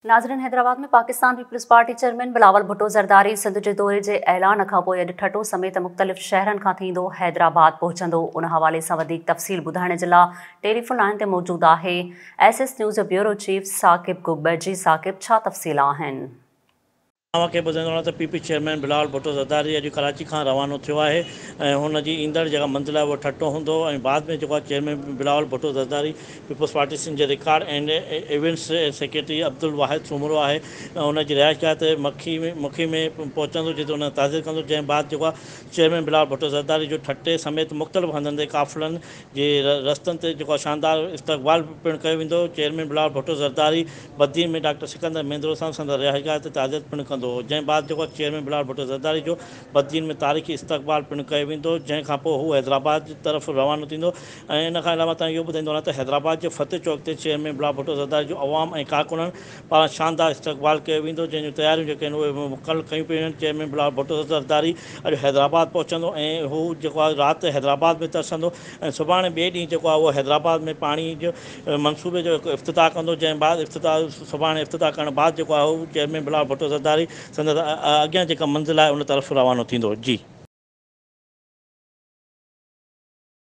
ناظرين Hyderabad ۾ Pakistan Peoples Party chairman Bilawal Bhutto Zardari Sindh جي دوري جي اعلان کانپوء اڄ ٺٽو سميت مختلف شهرن کان ٿيندو حيدرآباد پهچندو ان حوالي سان وڌيڪ تفصيل ٻڌائڻ جي لا ٽيليفون لائين تي موجود آهي ايس ايس نيوز جو بيورو چيف ثاقب گبرجي ثاقب ڇا تفصيل آهن. اوهان کي ٻڌائيندو هلان ته P P chairman Bilawal Bhutto Zardari اڄ ڪراچي کان روانو ٿيو آهي ۽ هن جي ايندڙ جيڪا منزل آهي اهو ٺٽو هوندو ۽ بعد ۾ جيڪو آهي chairman Bilawal Bhutto Zardari Peoples Party Sindh جي record and events secretary Abdul Wahid Soomro آهي ان جي رهائشگاهه تي مکي مکي ۾ پهچندو جتي ان تعزيت ڪندو جنهن بعد جيڪو آهي چيئرمين بلاول ڀٽو زرداري جو ٺٽي سميت مختلف هنڌن تي قافلن جي رستن تي جيڪو آهي شاندار استقبال پڻ ڪيو ويندو چيئرمين بلاول ڀٽو زرداري بدين ۾ ڊاڪٽر سڪندر مينڌرو سان سندس رهائشگاهه تي تعزيت پڻ ڪندو جنهن بعد جيڪو چيئرمين بلاول ڀٽو زرداري جو بدين ۾ تاريخي استقبال پڻ ڪيو ويندو جنهن کان پوء هو حيدرآباد طرف روانو ٿيندو ۽ ان کان علاوه تان اهو ٻڌائيندو هلان ته حيدرآباد جي فتح چوڪ تي چيئرمين بلاول ڀٽو زرداري جو عوام ۽ ڪارڪنن پاران شاندار استقبال ڪيو ويندو جنهن جون تياريون جيڪي آهن اهي مڪمل ڪيون پيون وڃن چيئرمين بلاول ڀٽو زرداري اڄ حيدرآباد پهچندو ۽ هو جيڪو آهي رات حيدرآباد ۾ ترسندو ۽ سڀاڻي ٻئي ڏينهن جيڪو آهي اهو حيدرآباد ۾ پاڻي جو منصوبي جو هڪ افتتاح ڪندو جنهن بعد افتتاح سڀاڻي افتتاح ڪرڻ بعد جيڪو آهي اهو چيئرمين بلاول ڀٽو زرداري سندس اڳيان جيڪا منزل آهي ان طرف روانو ٿيندو جي.